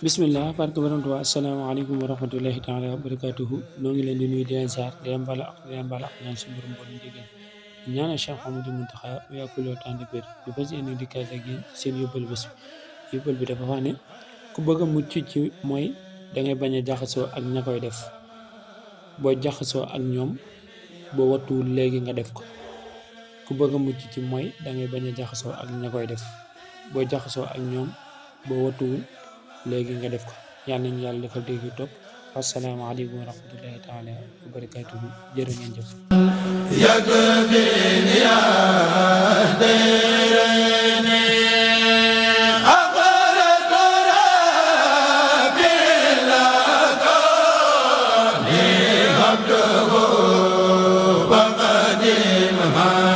bismillah barke borom Tuubaa asalaamaaleykum wa rahmatullahi taala wa barakaatuhu noo ngi leen di nuyu di leen saar di leen bala ak di leen bala ak ñaan suñu borom boole njëgal ñaanal Cheikh Mouhamadou Mountakha yàggaloo tànn bér ñu fas yéene di kaas ak yéen seen yóbbal bés bi yóbbal bi dafa wax ne ku bëgg a mucc ci mooy dangay bañ a jaxasoo ak ña koy def boo jaxasoo ak ñoom boo wattuwul léegi nga def ko ku bëgg a mucc ci mooy dangay bañ a jaxasoo ak ña koy def boo jaxasoo ak ñoom boo wattuwul léegi nga def ko yàlla nañu yàlla defal dégg topp asalaamaaleykum wa rahmatullahi taala wa barakaatuhu jërë ngeen jëf Abduhu wa Qadimuhu